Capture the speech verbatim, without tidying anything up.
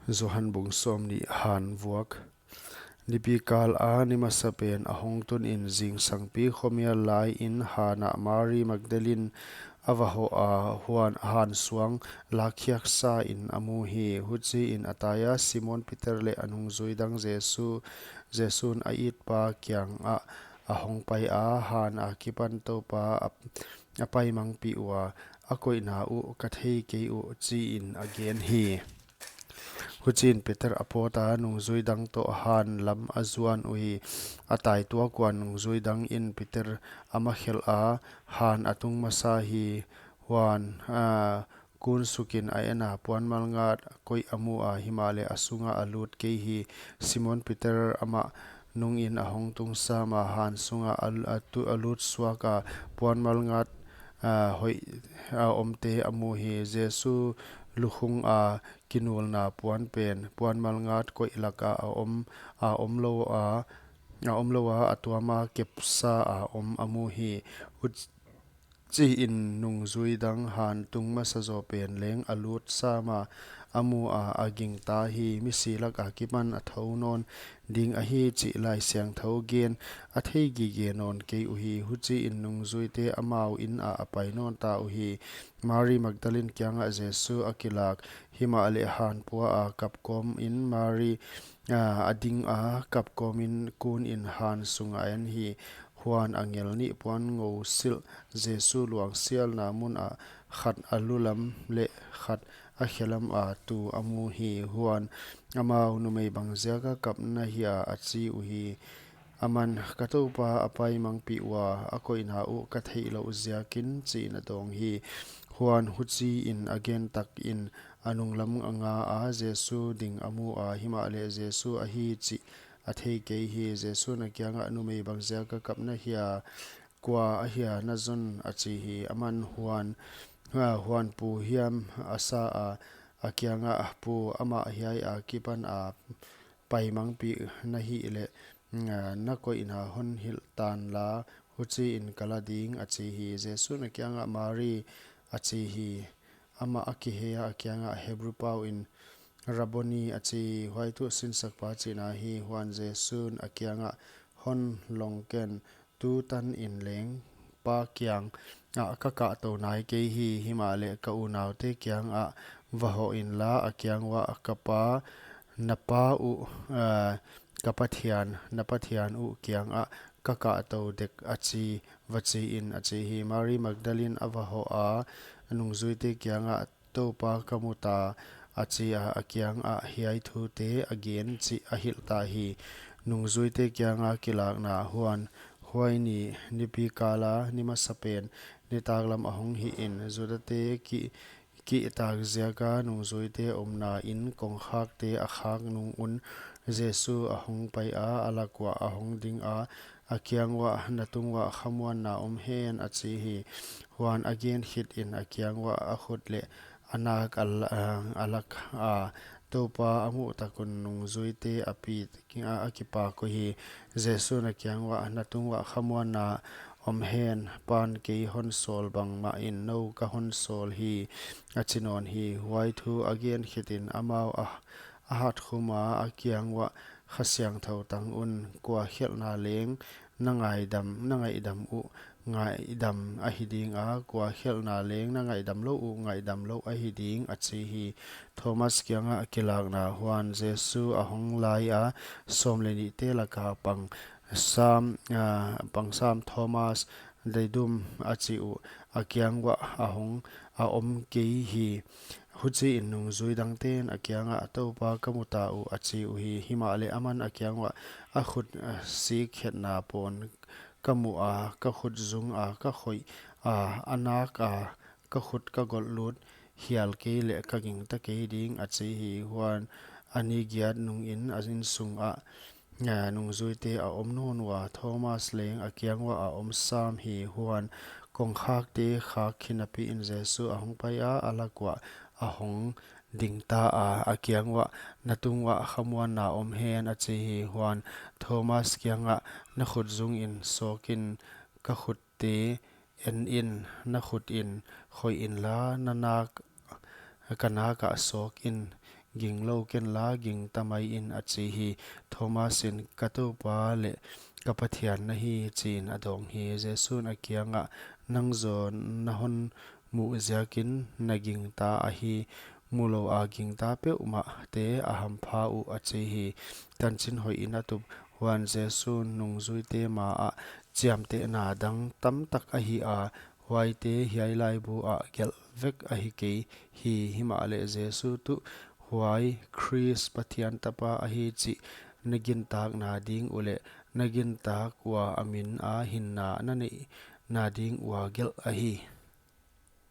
Johan bung sawmnih. Han vuak. Nipi kal a ni masa pen a hong tun in, zingsangpi khomial lai in han ah Mari Magdalin a va hoh a, huan han suang lakkhiak sa in a mu hi. Huchiin a tai a, Simon Peter leh a nungzui dang Jesu, Jesu'n a itpa kiang ah a hong pai a, han akipan Toupa a, a paimangpih ua, a koihna uh ka thei kei uh, chi in a gen hi. Huchiin Peter a pawt a, nungzui dang toh han lam a zuan uhi. A tai tuak ua nungzui dang in Peter a ma khelh a, han a tung masa hi. Huan, a, kun sukin a en a, puanmal ngat koih a mu a, himahleh a sunga a lut kei hi. Simon Peter amah nung in a hong tung sam a, han sunga a, a, tu, a lut suak a, puanmal ngat, a, hoih a omte a mu hi. Jesu lukhung a kinulna puan pen puanmal ngat koih lak a, a om, a om lou a, a om lou a, a tuam a kepsa a om a mu hi. Huchiin nungzui dang han tung masa zaw pen leng a lut sam a, a mu a, a gingta hi. Misi lak akipan a thou nawn ding ahi chih Laisiangthou gen a thei gige nawn kei uhi. Huchiin nungzuite amau in ah a pai nawn ta uhi. Mari Magdalin kiangah Jesu a kilak, himahleh han pua a kap kawm in Mari, a, a ding a, kap kawm in kun in han sung a en hi. Huan angel nih puan ngou silh Jesu luangsialna mun ah, khat a lu lam leh khat a khe lam a tu a mu hi. Huan amau, numei bangziak a kap na hia, a chi uhi. Aman, ka Toupa a paimangpih ua, a koihna uh ka theih louh ziakin, chi in a dawng hi. Huan huchiin a gen tak in a nunglam a nga a, Jesu ding a mu a, himahleh Jesu ahi chih a thei kei hi. Jesu'n a kiangah, numei bangziak a kap na hia, kua ahia na zon, a chi hi. Aman huan, a, huan pu hiam a sa a, a kiangah, pu, amah hiai akipan a paimangpih na hih leh, a, na koihna hon hilh tan la, huchiin ka la ding, a chi hi. Jesu'n a kiangah, Mari, a chi hi. Amah a kihei a, a kiangah Hebru pau in, Rabboni, a chi hi. Huai tuh sinsakpa chihna hi. Huan Jesu'n a kiangah, hon long ken, tu tan in leng Pa kiang ah ka kahtou nai kei hi. Himahleh ka unaute kiangah va hoh inla, a kiang uah, ka Pa, na Pa uh, a, ka Pathian, na Pathian uh kiangah ka kahtou dek, a chi, va chi in, a chi hi. Mari Magdalin a va hoh a, nungzuite kiangah, Toupa ka mu ta, a chi a, a kiangah hiai thute a gen chih a hilh ta hi. Nungzuite kianga kilakna. Huan huai ni, nipi kal a ni masa pen, nitaklam a hong hi in, Judate ki, kihtak ziaka nungzuite omna in kongkhakte a khak nung un, Jesu a hong pai a, a lak uah a hong ding a, a kiang uah, na tung uah khamuanna om hen, a chi hi. Huan a gen khit in a kiang uah a khut leh a nak a la-, a lak a, Toupa a muh tak un nungzuite a pi, a, a kipak uhi. Jesu'n a kiang uah, na tung uah khamuanna om hen, Pa'n kei hon sawl bangmah in nou ka hon sawl hi, a chi nawn hi. Huai thu a gen khit in amau a, a hat khum a, a kiang uah, Kha Siangthou tang un, kua khelhna leng na ngaidam, na ngaihdam uh, ngaihdam ahi ding a, kua khelhna leng na ngaihdam lou uh, ngaihdam lou ahi ding, a chi hi. Thomas kianga a kilakna. Huan Jesu a hong lai a, sawm leh nihte laka pang sam, a, pang sam Thomas, Didum a chi uh, a kiang uah a hong, a om kei hi. Huchiin nungzui dangte'n a kiangah, Toupa ka mu ta uh, a chi uhi. Himahleh aman a kiang uah a khut, a, sik khetna pawn ka mu a, ka khut zung a, ka khoih a, a nak a, ka khut ka golh lut hial kei leh ka gingta kei ding, a chi hi. Huan a ni giat nung in a insung ah, a, nungzuite a om nawn ua, Thomas leng a kiang uah a om sam hi. Huan kongkhakte khak khinapi in Jesu a hong pai a, a lak uah a hong ding ta a, a kiang uah, na tung uah khamuanna om hen, a chi hi. Huan Thomas kiangah, na khut zung in sawk in, ka khutte en in, na khut in khoih inla, na nak, ka nak ah sawk in, Ginglou kenla, gingta mai in, a chi hi. Thomas in, Ka Toupa leh ka Pathian na hi, chi in a dawng hi. Jesu'n a kiangah, Nang zaw na hon muh ziakin na gingta ahi. Mulou a gingta peuhmahte a hampha uh, a chi hi. Tanchinhoih in a tup. Huan Jesu'n nungzuite ma ah chiamtehna dang tamtak a hih a, huaite hiai laibu ah gelh vek ahi kei hi. Himahleh Jesu tuh huai Khrist, Pathian Tapa ahi chih na gintakna ding uh leh na gintak ua a min a hinna na neihna ding ua gelh ahi.